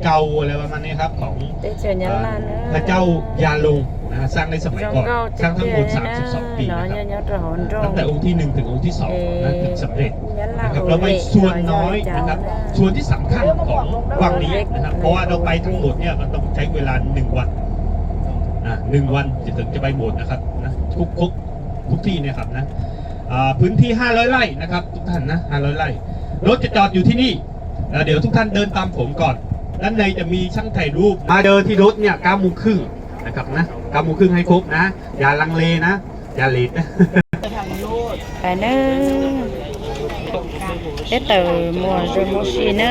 cầuอะไรประมาณนี้ครับ ของ Teb chaws Nyab Laj พระเจ้า Yalung นะฮะ สร้างในสมัยก่อน สร้างทั้งหมด สามสิบสอง ปีนะครับ ตั้งแต่องค์ที่หนึ่งถึงองค์ที่สองนะ ถึงสำเร็จนะครับ แล้วไปส่วนน้อยนะครับ ส่วนที่สำคัญของวังนี้นะครับ เพราะว่าเราไปทั้งหมดเนี่ยมันต้องใช้เวลาหนึ่งวันนะ หนึ่งวันถึงจะไปหมดนะครับนะ ทุกทุกทุกที่เนี่ยครับนะ อ่า พื้นที่ห้าร้อยไร่นะครับ ทุกท่านนะ ห้าร้อยไร่ รถจะจอดอยู่ที่นี่ แล้วเดี๋ยวทุกท่านเดินตามผมก่อน ด้านในจะมีช่างถ่ายรูป มาเจอที่รถเนี่ย เก้าโมงครึ่งนะครับนะ เก้าโมงครึ่งให้ครบนะ อย่าลังเลนะ อย่าเลทนะ Pais na, peb tawm mus ze mus ua si na,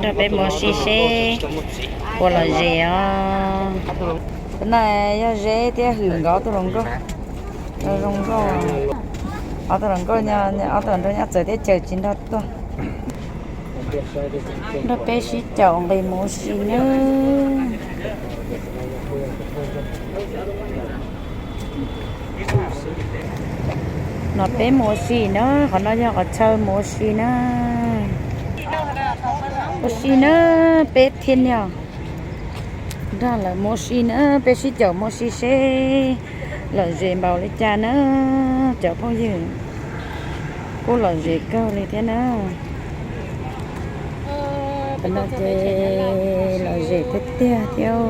nrog peb mus ua si seb puas lom zem os. Tus no yog Zeb thiab Hwm nkawd ob tug hluas nkauj, zoo nkauj. Ob tug hluas nkauj, ob tug hluas nraug nyob txawv teb chaws tsis nrog tuaj. Nrog peb sib caum nqis mus ua si nawb. No peb mus ua si na, qhov no yog qhov chaw mus ua si na. Ua si na, peb thiaj li nrog lawv mus ua si na, peb sib caum mus ua si seb lom zem npaum li cas na, cov phooj ywg. Kuj lom zem kawg li thiab na. Tam no ces lom zem tiag tiag thiab.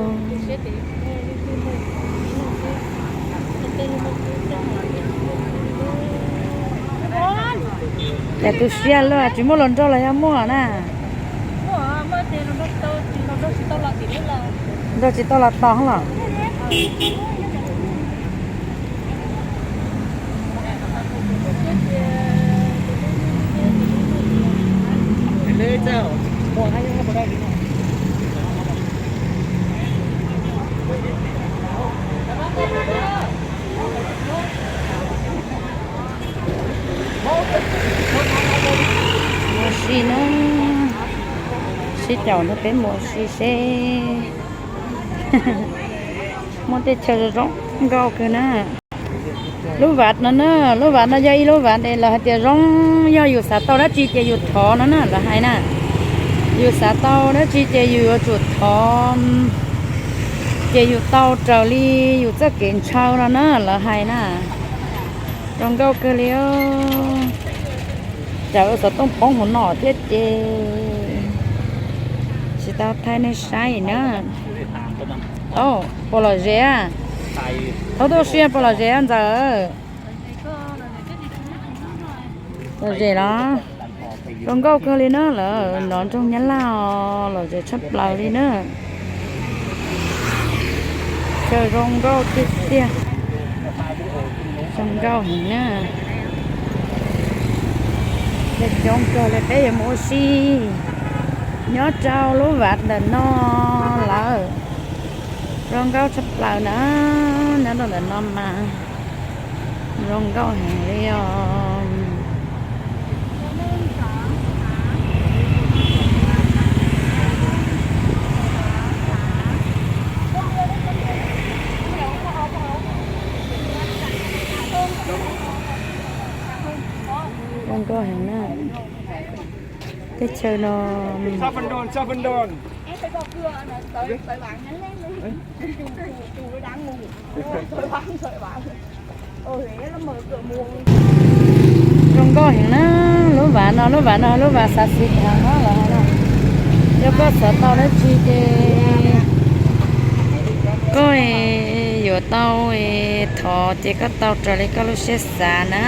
Cas tu siab luaj, tsis muaj hluas nraug los yog muaj na? Nraug tsis tau los tos los? Mus ua si na, sib caum nrog peb mus ua si seb. Muaj tej chaw zoo nkauj kawg na. Lub vaj no na, lub vaj no yog ib lub vaj es lawv hais tias zoo, yog yus xav tau dab tsi ces yus thov no na, lawv hais na. Yus xav tau dab tsi ces yus yuav tsum thov, ces yus tau raws li yus txoj kev ntshaw no na, lawv hais na. Zoo nkauj kawg li. Tsam xov tooj poob hauv no thiab ces tsis tau thaij nej saib na. Puas lom zem? Thaub tuaj ua si puas lom zem ntxawm? Lom zem los? Zoo nkauj kawg li na, lawv nov nroog Nyab Laj os, lom zem tshaj plaws li na. Chaw zoo nkauj tiag tiag. Zoo nkauj heev na. Coob kawg li, peb yuav mus ua si nyob rau lub vaj ntawm no lawm. Zoo nkauj tshaj plaws na, nyob rau ntawm no mas zoo nkauj heev li os. Zoo nkauj heev na. Teb chaws no. Zoo nkauj heev na, lub vaj no, lub vaj no, lub vaj xav xis heev na lawv hais no. Yog koj xav tau dab tsi ces koj yuav tau thov ces koj tau raws li koj lub siab xav na.